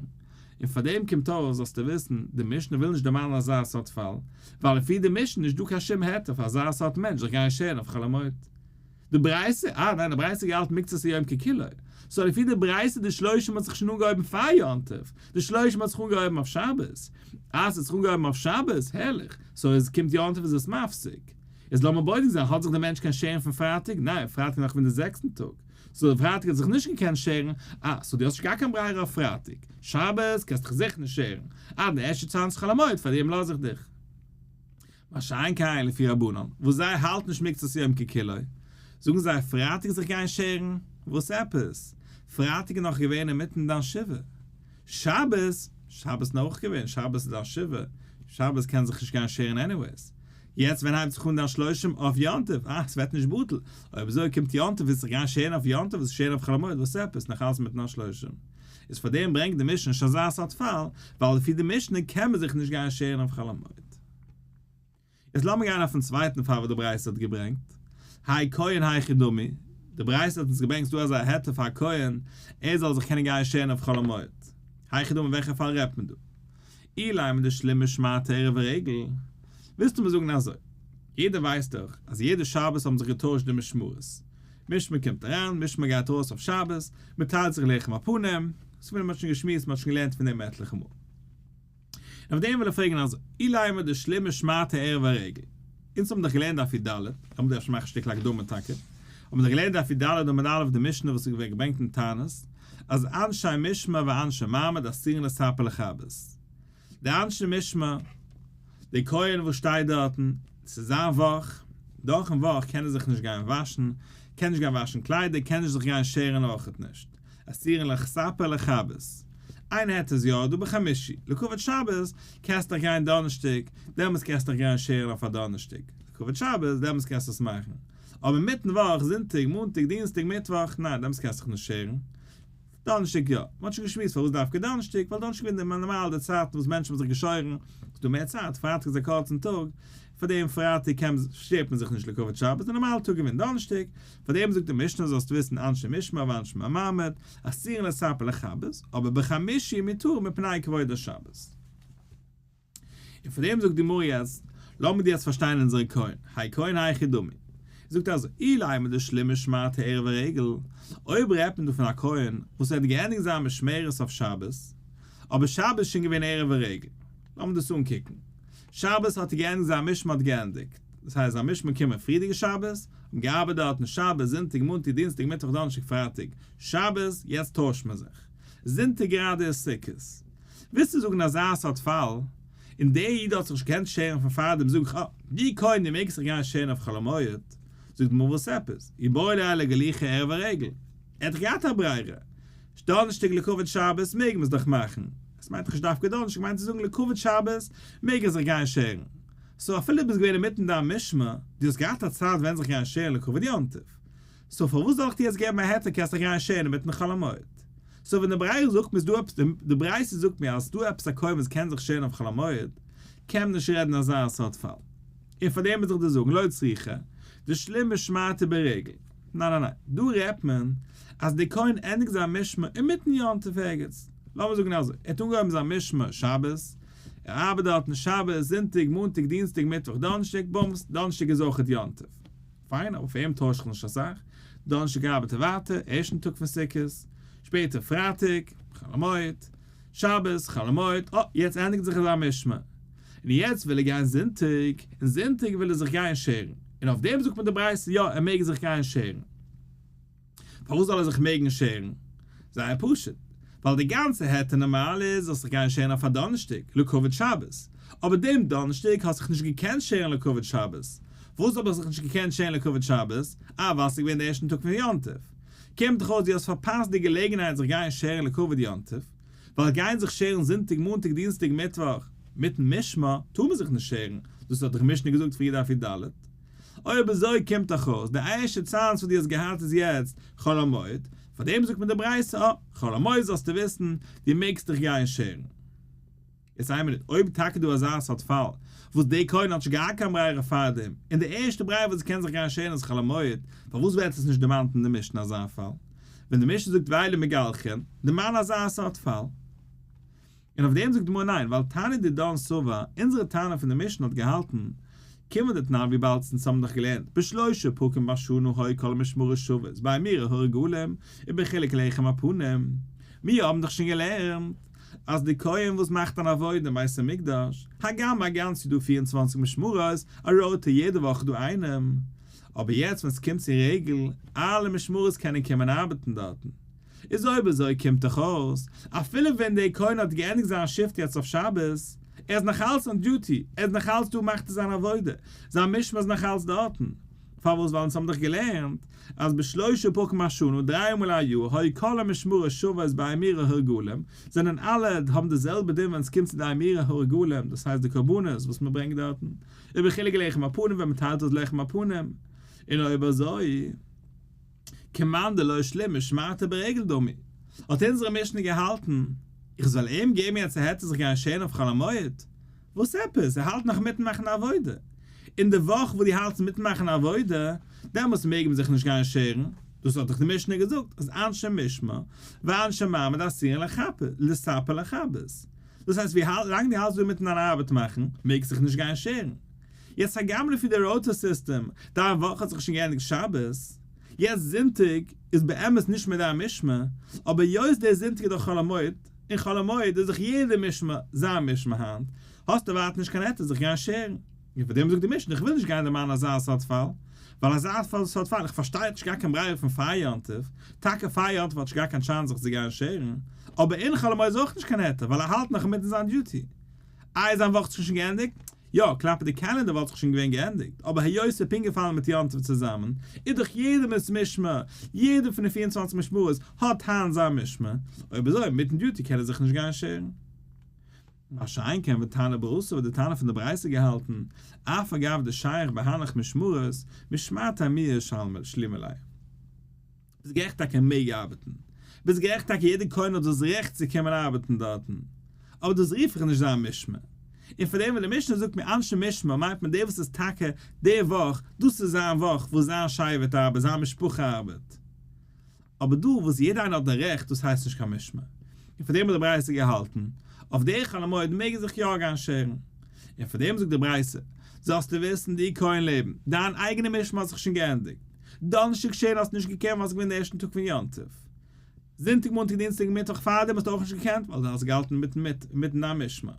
און פאר דעם קומט אויס, זאלסטו וויסן, די משנה וויל נישט דערמאנען אזא סארט פאל, ווייל לפי די משנה איז נישט דא קיין שום היתר פאר אזא סארט מענטש זיך גיין שערן אויף חול המועד. די ברייתא, אה ניין די ברייתא האט געהאלטן מקצת היום ככולו, סאו לפי די ברייתא די שלושים האט זיך שוין אנגעהויבן פאר יום טוב, די שלושים האט זיך אנגעהויבן אויף שבת, אה ס'האט זיך אנגעהויבן אויף שבת, הערליך, סאו עס קומט יום טוב איז עס מפסיק. איז לאמיר בודק זיין, האט זיך דער מענטש קען שערן פון פרייטאג? ניין, פרייטאג נאך פון די זעקסטן טאג, סאו פרייטאג האט זיך נישט געקענט שערן, אה סאו דו האסט נישט געהאט קיין ברירה אויף פרייטאג, שבת קענסט דיך זיכער נישט שערן, אה די ערשטע צאנז חול המועד פאר דעם לאז איך דיך. מה שאין כן לפי רבנן, וואס זיי האלטן נישט מקצת יום ככולו, זאגן זיי פרייטאג זיך גיין שערן? וואס עפעס? פרייטאג איז נאך געווען אינמיטן דיין שבעה. שבת? שבת איז אויך געווען, שבת איז דיין שבעה, שבת קען זיך נישט גיין שערן anyways. יעצט ווען הייבט זיך אן דיין שלושים? אויף יום טוב? אה, ס'ווערט נישט בטל. אויב אזוי קומט יום טוב ווילסט זיך גיין שערן אויף יום טוב, ווילסט שערן אויף חול המועד, וואס עפעס? נאך אלס מיטן א שלושים. איז פארדעם ברענגט די משנה נישט אזא סארט פאל, ווייל לפי די משנה קען מען זיך נישט גיין שערן אויף חול המועד. יעצט לאמיר גיין אויפן צווייטן פאל וואס די ברייתא האט געברענגט, האי כהן היכי דמי, די ברייתא האט אונז געברענגט ס'דא אזא היתר פאר א כהן ער זאל זיך קענען גיין שערן אויף חול המועד, היכי דמי וועלכע פאל רעדט מען דא? אילימא דשלימא משמרתיה ערב הרגל, ווילסטו מיר זאגן אזוי, יעדער ווייסט דאך אז יעדע שבת האבן זיך געטוישט די משמרות, משמר קומט אריין, משמר גייט ארויס אויף שבת, מען טיילט זיך לחם הפנים, דאס מען האט שוין געשמועסט, מען האט שוין געלערנט פון דעם עטליכע מאל. און אויף דעם וויל איך פרעגן אזוי, אילימא דשלימא משמרתיה ערב הרגל, אונז האבן דאך געלערנט דף י"ד, לאמיר דא אפשר מאכן א שטיקל הקדמה טאקע, האבן דאך געלערנט דף י"ד עמוד א' די משנה וואס איז געווען געברענגט אין תענית, אז אנשי משמר ואנשי מעמד אסורין לספר לכבס. די אנשי משמר, דער כהן וואס שטייט דארטן, ס'איז זיין וואך, דורכן וואך קען ער זיך נישט גיין וואשן, קען נישט גיין וואשן קליידער, קען נישט זיך גיין שערן אויכעט נישט. אסורין לספר לכבס. איין היתר איז יא דא בחמישי, לכבוד שבת קענסט דיך גיין דאנערשטאג, דעמאלטס קענסטו דיך גיין שערן אויף א דאנערשטאג, לכבוד שבת דעמאלטס קענסטו עס מאכן, אבער אינמיטן וואך, זונטאג, מאנטאג, דינסטאג, מיטוואך, ניין דעמאלטס קענסטו דיך נישט שערן. דאנערשטאג יא. מען האט שוין געשמועסט פארוואס דווקא דאנערשטאג, ווייל דאנערשטאג איז געווען נארמאל די צייטן וואס מענטשן האבן זיך געשוירן, ס'איז דא מער צייט, פרייטאג איז א קורצן טאג, פאר דעם פרייטאג קען שערט מען זיך נישט לכבוד שבת, די נארמאלע טאג איז געווען דאנערשטאג, פאר דעם זאגט די משנה זאלסט וויסן אנשי משמר ואנשי מעמד, אסורין לספר לכבס, אבער בחמישי מותר מפני כבוד השבת. און פאר דעם זאגט די גמרא יעצט, לאמיר דיר יעצט פארשטיין אונזערע כהן, האי כהן היכי דמי. זאגט אזוי, אילימא דשלימא משמרתיה ערב הרגל, אויב רעדט מען דא פון א כהן וואס ער האט געענדיגט זיין משמרת אויף שבת, אבער שבת איז שוין געווען ערב הרגל, לאמיר דאס אנקוקן, שבת האט ער געענדיגט זיין משמר האט געענדיגט, דאס הייסט זיין משמר קומען פריערדיגע שבת, האבן געארבעט דארטן שבת, זונטאג, מאנטאג, דינסטאג, מיטוואך, דאנערשטאג, פרייטאג, שבת, יעצט טוישט מען זיך, זונטאג גראדע איז סוכות. ווילסטו זאגן אזא סארט פאל, און דער איד האט זיך נישט געקענט שערן פון פארדעם זאג איך אה, דו כהן דו מעגסט זיך גיין שערן אויף חול המועד, זאגט די גמרא וואס עפעס, איבעי ליה לגלוחי ערב הרגל, ער האט דאך געהאט א ברירה, דאנערשטאג לכבוד שבת מעג מען עס דאך מאכן, עס מיינט דאך נישט דווקא דאנערשטאג מיינט צו זאגן לכבוד שבת מעג ער זיך גיין שערן, סאו אפילו דו ביסט געווען אינמיטן דיין משמר, דו האסט געהאט א צייט ווען זיך גיין שערן לכבוד יום טוב, סאו פארוואס זאל איך דיר יעצט געבן א היתר קענסט דיך גיין שערן אינמיטן חול המועד? סאו ווען די ברייתא זאגט מיר ס'דא עפעס, די ברייתא זאגט מיר אז ס'דא עפעס א כהן וואס קען זיך שערן אויף חול המועד, קען מען נישט רעדן אזא סארט פאל. און פאר דעם מוז איך דיר זאגן לא צריכא, דשלימא משמרתיה ברגל. ניין ניין ניין, דא רעדט מען אז דער כהן ענדיגט זיין משמר אינמיטן יום טוב ערגעץ. לאמיר זאגן אזוי, ער האט אנגעהויבן זיין משמר שבת, ער ארבעט דארטן שבת, זונטאג, מאנטאג, דינסטאג, מיטוואך, דאנערשטאג, בומס, דאנערשטאג איז אויכעט יום טוב. פיין, אבער פאר אים טוישט זיך נישט אסאך, דאנערשטאג ארבעט ער ווייטער, ערשטן טאג פון סוכות, שפעטער פרייטאג, חול המועד, שבת, חול המועד, אה, יעצט ענדיגט זיך זיין משמר, און יעצט וויל ער גיין זונטאג, און זונטאג וויל ער זיך גיין שערן, און אויף דעם זאגט מען די ברייתא יא, ער מעג זיך גיין שערן. פארוואס זאל ער זיך מעגן שערן? זייער פשוט, ווייל די גאנצע היתר נארמאל איז זאלסט זיך גיין שערן אויף א דאנערשטאג לכבוד שבת, אבער דעם דאנערשטאג האסט זיך נישט געקענט שערן לכבוד שבת, וואס האב איך זיך נישט געקענט שערן לכבוד שבת? אה ווייל ס'איז געווען די ערשטן טאג פון יום טוב. קומט דאך אויס דו האסט פארפאסט די געלעגנהייט זיך גיין שערן לכבוד יום טוב, ווייל גיין זיך שערן זונטאג מאנטאג דינסטאג מיטוואך מיטן משמר טאר מען זיך נישט שערן, דאס האט דאך משנה געזאגט פריער דף י"ד. אויב אזוי קומט דאך אויס די ערשטע chance וואס דו האסט געהאט איז יעצט חול המועד, פאר דעם זאגט מען די ברייתא אה, חול המועד זאלסטו וויסן, דו מעגסט דיך גיין שערן. יעצט איין מינוט, אויב טאקע דא אזא סארט פאל, וואס דער כהן האט נישט געהאט קיין ברירה פארדעם, און די ערשטע ברירה וואס ער קען זיך גיין שערן איז חול המועד, פארוואס ווערט עס נישט דערמאנט אין די משנה אזא פאל? ווען די משנה זאגט ואלו מגלחין, דערמאן אזא סארט פאל. און אויף דעם זאגט די גמרא ניין, ווייל תנא דידן סבר, אונזערע תנא פון די משנה האט געהאלטן, כיון דתנן וויבאלד אונז האבן דאך געלערנט בשלושה פרקים בשנה היו כל המשמרות שוות באימורי הרגלים ובחילוק לחם הפנים, מיר האבן דאך שוין געלערנט אז די כהן וואס מאכט אן עבודה אין בית המקדש, הגם א גאנץ יאר דא 24 משמרות, א rota יעדע וואך דא איינעם, אבער יעצט ווען ס'קומט צו רגל, אלע משמרות קענען קומען ארבעטן דארטן. איז אויב אזוי קומט דאך אויס, אפילו ווען דער כהן האט געענדיגט זיין shift יעצט אויף שבת, ער איז נאך אלץ on duty, ער איז נאך אלץ דא מאכט ער זיין עבודה, זיין משמר איז נאך אלץ דארטן. פארוואס? ווייל אונז האבן דאך געלערנט אז בשלושה פרקים בשנה, דריי מאל א יאר, היו כל המשמרות שוות באימורי הרגלים, זענען אלע האבן די זעלבע דין ווען עס קומט צו די אימורי הרגלים, דאס הייסט די קרבנות וואס מען ברענגט דארטן, ובחילוק לחם הפנים ווען מען טיילט אויס לחם הפנים, און אויב אזוי, כמאן דלא שלים משמרתיה ברגל דמי, האט אונזערע משנה געהאלטן, איך זאל אים געבן יעצט א היתר זיך גיין שערן אויף חול המועד? וואס עפעס? ער האלט נאך מיטן מאכן עבודה. אין די וואך וואס דו האלטסט מיטן מאכן עבודה, דעמאלטס מעג מען זיך נישט גיין שערן. דאס האט דאך די משנה געזאגט, אז אנשי משמר ואנשי מעמד אסורין לספר לכבס. דאס הייסט ווי לאנג דו האלטסט דא מיטן אן ארבעט מאכן, מעגסט זיך נישט גיין שערן. יעצט הגם לפי די rota system, דיין וואך האט זיך שוין געענדיגט שבת, יעצט זונטאג איז באמת נישט מער דיין משמר, אבער היות דער זונטאג איז דאך חול המועד, און חול המועד איז דאך יעדער משמר זיין משמר היינט, האסטו ווייטער נישט קיין היתר זיך גיין שערן. און פאר דעם זאגט די משנה איך וויל נישט גיין דערמאנען אזא סארט פאל, ווייל אזא פאל סארט פאל, איך פארשטיי האט נישט געהאט קיין ברירה פון פאר יום טוב, טאקע פאר יום טוב האט נישט געהאט קיין chance זיך צו גיין שערן, אבער אין חול המועד איז אויך נישט קיין היתר ווייל ער האלט נאך אינמיטן זיין duty. איי זיין וואך האט זיך שוין געענדיגט? יא, כלפי די calendar וואלט זיך שוין געווען געענדיגט, אבער היות ס'איז פונקט געפאלן מיט יום טוב צוזאמען, איז דאך יעדער משמר, יעדער פון די 24 משמרות האט היינט זיין משמר, אויב אזוי מיטן duty קען ער זיך נישט גיין שערן. מה שאין כן ותנא ברתא וואס די תנא פון די ברייתא געהאלטן, אף אגב דשייך בהנך משמרות, משמרתיה מיהא שלימא ליה. ביסט גערעכט טאקע ער מעג ארבעטן, ביסט גערעכט טאקע יעדער כהן האט דאס רעכט צו קומען ארבעטן דארטן, אבער דאס רוף איך נישט זיין משמר. און פאר דעם ווען די משנה זאגט מיר אנשי משמר מיינט מען דער וואס איז טאקע די וואך, דאס איז זיין וואך וואס זיין שבט ארבעט, זיין משפחה ארבעט. אבער דא וואס יעדער איינער האט די רעכט דאס הייסט נישט קיין משמר. און פאר דעם האט די ברייתא געהאלטן, אויף די חול המועד מעג ער זיך יא גיין שערן. און פאר דעם זאגט די ברייתא, זאלסטו וויסן דו כהן לעבן, דיין אייגענע משמר האט זיך שוין געענדיגט. דאנערשטאג שערן האסטו נישט געקענט ווייל ס'איז געווען די ערשטן טאג פון יום טוב. זונטאג מאנטאג דינסטאג און מיטוואך פארדעם האסטו אויך נישט געקענט ווייל דו האסט געהאלטן אינמיטן דיין משמר.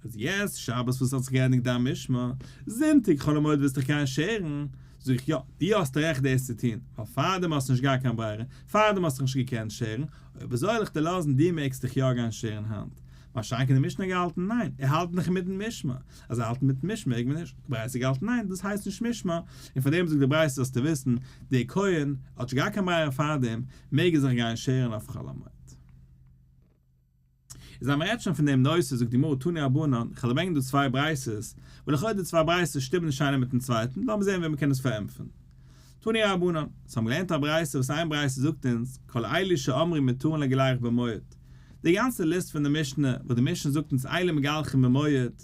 איז יעצט שבת וואס האט זיך געענדיגט דיין משמר, זונטאג חול המועד ווילסט דיך גיין שערן, זאג איך יא, דו האסט רעכט דאס צו טון, ווייל פארדעם האסטו נישט געהאט קיין ברירה, פארדעם האסטו נישט געקענט שערן, אויב אזוי וועל איך דיר לאזן דו מעגסט דיך יא גיין שערן היינט. מה שאין כן די משנה געהאלטן ניין, ער האלט נאך אינמיטן משמר, אז ער האלט אינמיטן משמר מעג מען נישט, די ברייתא געהאלטן ניין, דאס הייסט נישט משמר, און פאר דעם זאגט די ברייתא זאלסטו וויסן, דער כהן האט נישט געהאט קיין ברירה פארדעם, מעג ער זיך גיין שערן אויף חול המועד. איז אז מ'רעדט שוין פון דעם נושא זאגט די גמרא תנו רבנן, איך וועל ברענגען דא צוויי ברייתות, וואס לכאורה די צוויי ברייתות שטימען נישט איינער מיטן צווייטן, לאמיר זען ווי מ'קען עס פארענטפערן. תנו רבנן, אונז האבן געלערנט א ברייתא וואס איין ברייתא זאגט אונז, כל אלו שאמרו מותרין לגילח במועד. די גאנצע ליסט פון די משנה, וואס די משנה זאגט אונז אלו מגלחין במועד,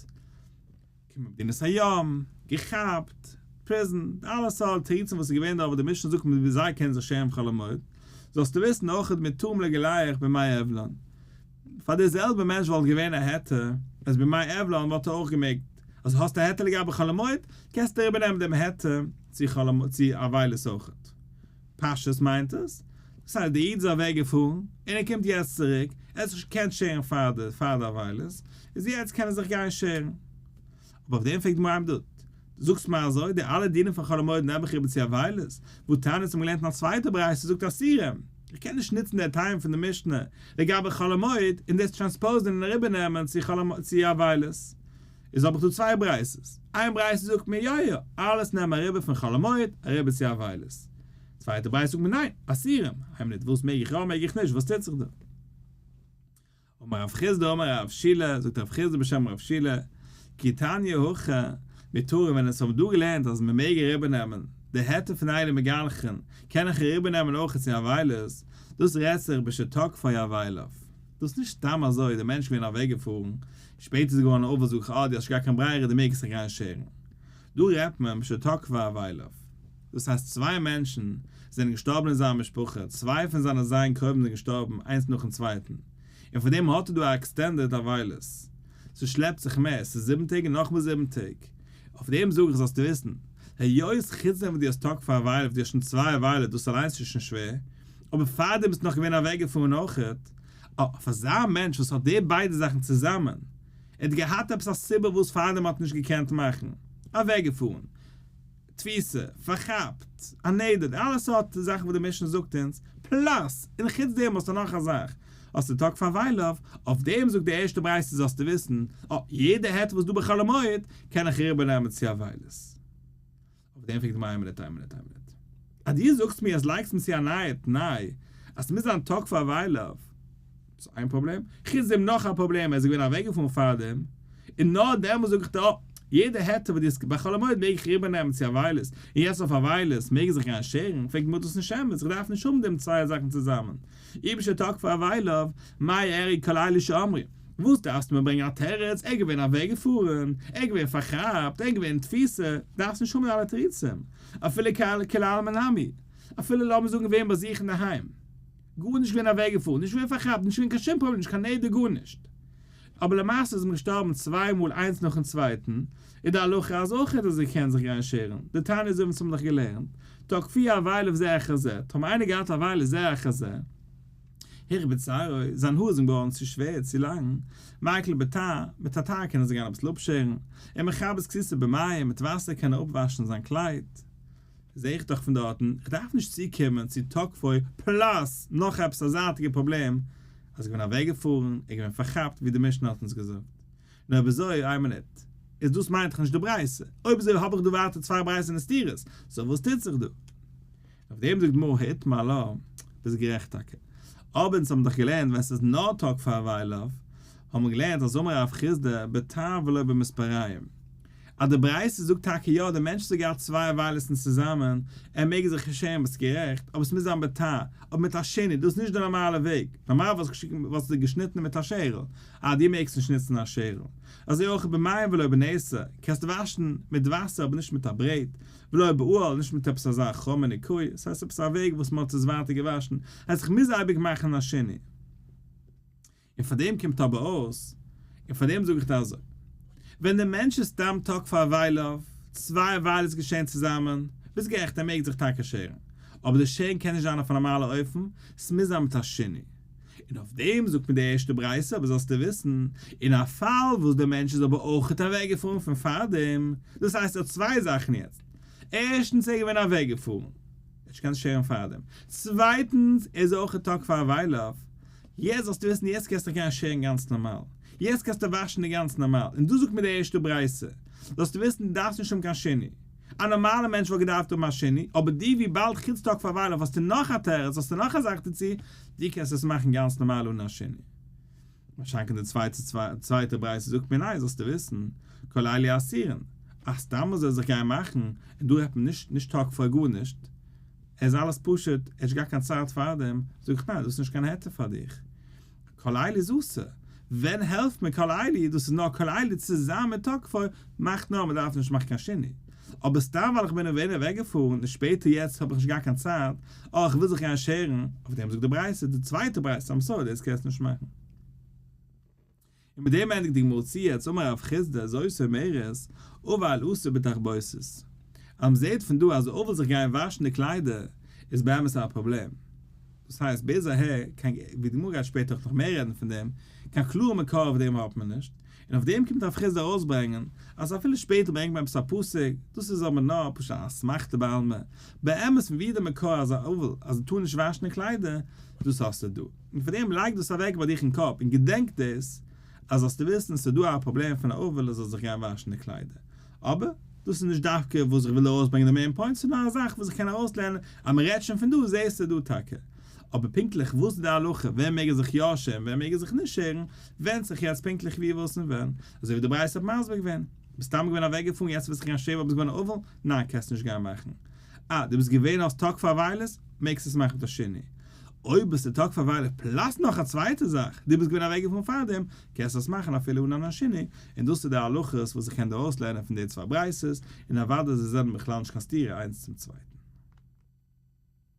כמדינת הים, געכאפט, prison, די אלע סארט תירוצים וואס איז געווען דארט וואס די משנה זאגט מיט ווי זיי קענען זיך שערן חול המועד, זאלסטו וויסן אויך מותרין לגילח בימי אבלן. פאר דער זעלבער מענטש וואלט געווען א היתר, אז בימי אבלן וואלט ער אויך געמעגט, אז האסט א היתר לגבי חול המועד, קענסטו אריבערנעמען דעם היתר צו חול המועד צו אבילות אויכעט. פשטות מיינט עס, דאס הייסט דער איד איז אוועק געפארן און ער קומט יעצט צוריק, ער האט זיך נישט געקענט שערן פאר די פאר די אבילות, איז יעצט קען ער זיך גיין שערן. אבער אויף דעם פרעגט די גמרא דו זאגסט מיר אזוי, די אלע דינים פון חול המועד נעם איך איבער צו אבילות, והתניא האט מען געלערנט אין א צווייטע ברייתא זאגט אסורים, איך קען נישט נוצן די טעם פון די משנה לגבי חול המועד און דאס transpose ן און אריבערנעמען צו צו אבילות. איז האב איך דא צוויי ברייתות, איין ברייתא זאגט מיר יא יא, אלעס נעם אריבער פון חול המועד אריבער צו אבילות, צווייטע ברייתא זאגט מיר ניין, אסורים, איין מינוט וואס מעג איך יא מעג איך נישט וואס טוט זיך דא? אמר רב חסדא אמר רב שילא, זאגט רב חסדא בשם רב שילא, כי תניא הכא, מותרין ווען עס האבן דא געלערנט אז מען מעג אריבערנעמען די היתר פון אלו מגלחין, קען איך אריבערנעמען אויך צו אבילות, דאס רעדט זיך בשתכפו אבליו. דאס איז נישט סתם אזוי, דער מענטש געווען אוועקגעפארן, שפעטער איז געווארן אן אבל זאג איך אה דו האסט נישט געהאט קיין ברירה דו מעגסט זיך גיין שערן. דא רעדט מען בשתכפו אבליו. דאס הייסט צוויי מענטשן זענען געשטארבן אין זיין משפחה, צוויי פון זיינע ז' קרובים זענען געשטארבן איינס נאכן צווייטן, און פון דעם האט ער דא א extended אבילות. ס'שלעפט זיך מער, ס'איז זיבן טעג און נאכמאל זיבן טעג. אויף דעם זאג איך זאלסטו וויסן, היות חוץ דעם וואס דו האסט תקפו אביליו, דו האסט שוין צוויי אבילות, דאס אליינס איז שוין שווער, אבער פארדעם ביסטו נאך געווען אוועקגעפארן אויכעט, אויף אזא מענטש וואס האט די ביידע זאכן צוזאמען, ער האט געהאט עפעס א סיבה וואס פארדעם האט נישט געקענט מאכן, אוועקגעפארן, תפיסה, פארכאפט, א נדר, די אלע סארט זאכן וואס די משנה זאגט אונז, plus, און חוץ דעם האסטו נאך א זאך, האסטו תקפו אביליו, אויף דעם זאגט די ערשטע ברייתא זאלסטו וויסן, אה, יעדע היתר וואס דא בחול המועד, קען איך אריבערנעמען צו אבילות. אויף דעם פרעגט די גמרא איין מינוט, איין מינוט, איין מינוט. אז דו זאגסט מיר אז לייגסט מיר צו א נייע תנאי אז ס'מוז זיין תקפו אביליו, דאס איז איין פראבלעם, חוץ דעם נאך א פראבלעם, ער איז געווען אוועקגעפארן פארדעם, און נאר דעמאלס זאג איך דיר, אה, יעדע היתר וואס דו האסט בחול המועד מעג איך אריבערנעמען צו אבילות, און יעצט אויף אבילות מעג איך זיך גיין שערן, פרעגט די גמרא דאס איז נישט אמת, איך דארף נישט האבן דעם צוויי זאכן צוזאמען, אי בשתקפו אביליו, מאי איריא כל אלו שאמרו, וואס דארפסטו מיר ברענגען א תירוץ, ער איז געווען אוועקגעפארן, ער איז געווען פארכאפט, ער איז געווען אין תפיסה, דארפסט נישט האבן אלע תירוצים, אפילו כולי עלמא נמי, אפילו לאמיר זאגן געווען ביי זיך אינדערהיים, גארנישט געווען אוועקגעפארן, נישט געווען פארכאפט, נישט געווען קיין שום פראבלעם, נישט קיין נדר גארנישט. אבער למעשה איז מען געשטארבן צוויי מאל איינס נאכן צווייטן, איז די הלכה אז אויך האט ער געקענט זיך גיין שערן, דתניא אזוי ווי אונז האבן דאך געלערנט, תקפוהו אביליו זה אחר זה, טאמער איינער געהאט אבילות זה אחר זה, הרבה שערו, זיין האר איז אים געווארן צו שווער, צו לאנג, מיקל בתער, מיט א תער קען ער זיך גיין אביסל אפשערן, ומכבס כסותו במים, מיט וואסער קען ער אפוואשן זיין קלייד. זע איך דאך פון דארטן, איך דארף נישט צוקומען צו תקפו plus נאך עפעס א זייטיגע פראבלעם, אז איך בין אוועקגעפארן, איך בין פארכאפט ווי די משנה האט אונז געזאגט. און אויב אזוי, איין מינוט, איז דאס מיינט דאך נישט די ברייתא, אויב אזוי האב איך דא ווייטער צוויי ברייתות אין סתירות, so וואס טוט זיך דא? אויף דעם זאגט גמרא איתמר עלה, ביסט גערעכט טאקע. אבער אונז האבן דאך געלערנט ווען ס'איז נאר תקפו אביליו, האבן מיר געלערנט אז אמר רב חסדא בתער ולא במספריים. אז די ברייתא זאגט טאקע יא די מענטש וואס האט געהאט צוויי אבילות'ן צוזאמען, ער מעג זיך שערן ביסט גערעכט, אבער עס מוז זיין בתער, אבער מיט א שינוי, דאס איז נישט די נארמאלע וועג, נארמאל וואלסטו געשניטן מיט א שערל, אה דו מעגסט נישט נוצן א שערל. אזוי אויך במים ולא בנסר, קענסט וואשן מיט וואסער אבער נישט מיט א ברעט, ולא באהל, נישט מיט עפעס אזא חומר ניקוי, עס הייסט עפעס א וועג וואס מען האט עס ווייטער געוואשן, הייסט איך מוז אייביג מאכן א שינוי. און פאר דעם קומט אבער אויס, און פאר דעם זאג איך דיר אזוי, ווען דער מענטש איז סתם תקפו אביליו, צוויי אבילות געשען צוזאמען, ביסט גערעכט ער מעג זיך טאקע שערן, אבער די שערן קען נישט זיין אויף א נארמאלע אופן, ס'מוז זיין מיט א שינוי. און אויף דעם זאגט מיר די ערשטע ברייתא, אבער זאלסטו וויסן, אין א פאל וואס דער מענטש איז אבער אויכעט אוועקגעפארן פון פארדעם, דאס הייסט ער האט צוויי זאכן יעצט, ערשטנס ער איז געווען אוועקגעפארן, ער האט נישט געקענט שערן פארדעם, צווייטנס ער איז אויכעט תקפו אביליו, יעצט זאלסטו וויסן יעצט קענסטו גיין שערן גאנץ נארמאל, יעצט קענסטו וואשן די גאנץ נארמאל, און דאס זאגט מיר די ערשטע ברייתא, זאלסטו וויסן דו דארפסט נישט האבן קיין שינוי, א נארמאלע מענטש וואלט געדארפט האבן א שינוי, אבער דו וויבאלד חוץ תקפו אביליו האסטו נאך א תירוץ, האסטו נאך א זאך דערצו, דו קענסט עס מאכן גאנץ נארמאל אן א שינוי. משא"כ די צווייטע צווייטע ברייתא זאגט מיר ניין זאלסטו וויסן, כל אלו אסורין, אז סתם אזוי זיך גיין מאכן, און דא רעדט מען נישט נישט תקפו גארנישט, ער איז אלעס פשוט, ער האט נישט געהאט קיין צייט פאר דעם, זאג איך ניין דאס איז נישט קיין היתר פאר דיך. כל אלו איז אסור. ווען העלפט מיר כל אלו, דאס איז נאר כל אלו צוזאמען מיט תקפו, מאכט נאר מען דארף נישט מאכן קיין שינוי. אבער סתם ווייל איך בין אווען אוועקגעפארן און שפעטער יעצט האב איך נישט געהאט קיין צייט, אה איך וויל זיך גיין שערן, אויף דעם זאגט די ברייתא, די צווייטע ברייתא, I'm sorry דאס קענסטו נישט מאכן. און מיט דעם ענדיגט די גמרא צו יעצט אמר רב חסדא זאת אומרת, אבל אסור בתכבוסת. אז מ'זעט פון דא אז אבל זיך גיין וואשן די קליידער איז באמת א פראבלעם. דאס הייסט ביז אהער, קיין, ווי די גמרא גייט שפעטער אויך נאך מער רעדן פון דעם, קיין קלארע מקור אויף דעם האט מען נישט, און אויף דעם קומט רב חסדא ארויסברענגען אז אפילו שפעטער ברענגט מען עפעס א פסוק, דאס איז אבער נאר פשוט א אסמכתא בעלמא, באמת פון ווי איז די מקור אז א אבל אז ער טאר נישט וואשן די קליידער, דאס האסטו דא. און פאר דעם לייג דאס אוועק ביי דיך אין קאפ און געדענק דאס, אז זאלסטו וויסן ס'איז דא א פראבלעם פון א אבל ער זאל זיך גיין וואשן די קליידער. אבער, דאס איז נישט דווקא וואס איך וויל ארויסברענגען די main point, ס'איז נאר א זאך וואס איך קען ארויסלערנען אז מ'רעדט שוין פון דא זעסטו דא טאקע. אבער פונקטליך וואס איז די הלכה ווען מעג ער זיך יא שערן ווען מעג ער זיך נישט שערן, ווענדט זיך יעצט פונקטליך ווי וואס און ווען, אזוי ווי די ברייתא האט מסביר געווען. ביסט סתם געווען אוועקגעפארן יעצט ווילסט זיך גיין שערן ווייל ביסט געווארן אבל? ניין קענסט נישט גיין מאכן. אה דו ביסט געווען אויס תקפו אבילות? מעגסט עס מאכן מיט א שינוי. אויב ביסטו תקפו אביליו plus נאך א צווייטע זאך, דו ביסט געווען אוועקגעפארן פארדעם, קענסטו עס מאכן אפילו אן א שינוי, און דאס איז די הלכות וואס איך קען דא ארויסלערנען פון די צוויי ברייתות, און אוודאי זיי זענען בכלל נישט קיין סתירה איינס צום צווייטן.